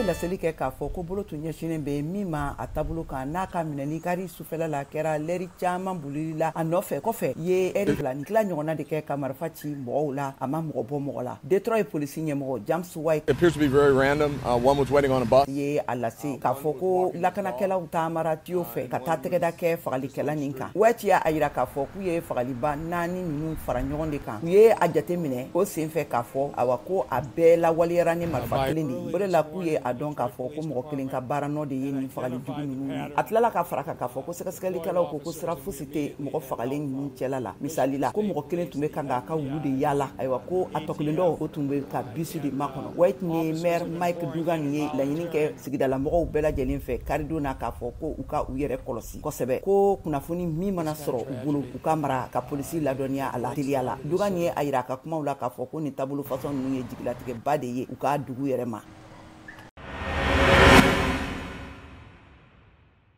Laseli kɛ k'a fɔ ko bolo tun ɲɛsinnen bɛ min ma a taabolo kan, n'a ka minɛni kari sufɛla la kɛra lɛri caman bolili la a nɔfɛ kɔfɛ, ye ɛri 2 ni tila ɲɔgɔnna de kɛ ka marifa ci mɔgɔw la, a ma mɔgɔ bɔ mɔgɔ la. Detroit polisi ɲɛmɔgɔ James White Appears to be very random. One was waiting on a bus. ye a lase k'a fɔ ko lakanakɛlaw taamara tiyo fɛ ka taa tɛgɛda kɛ fagalikɛla nin kan. White y'a yira k'a fɔ k'u ye fagaliba naani ninnu fara ɲɔgɔn de kan. U ye a jate minɛ o sen fɛ k'a fɔ awa ko a bɛɛ lawaleyara ni marifa kelen de ye. O de la k'u ye a dɔn k'a fɔ ko mɔgɔ kelen ka baara nɔ de ye nin fagali jugu ninnu ye. A tilala ka fara kan k'a fɔ ko sɛgɛsɛgɛlikɛlaw ko ko sira fosi tɛ mɔgɔ fagalen ninnu cɛla la. Misali la, ko mɔgɔ kelen tun bɛ kan k'a ka wulu de yaala, ayiwa ko a tɔ kelen dɔw o tun bɛ ka bisi de makɔnɔ. White ni maire Mike Dugan ye laɲini kɛ sigidalamɔgɔw bɛɛ lajɛlen fɛ karidon na k'a fɔ ko u ka u yɛrɛ kɔlɔsi kosɛbɛ, ko kunnafoni min mana sɔrɔ u bolo, u ka mara ka polisi ladɔnniya a la teliya la. Dugan ye a yira a ka kumaw la k'a fɔ ko nin taabolo fasɔn ninnu ye jigilatigɛba de ye u ka dugu yɛrɛ ma.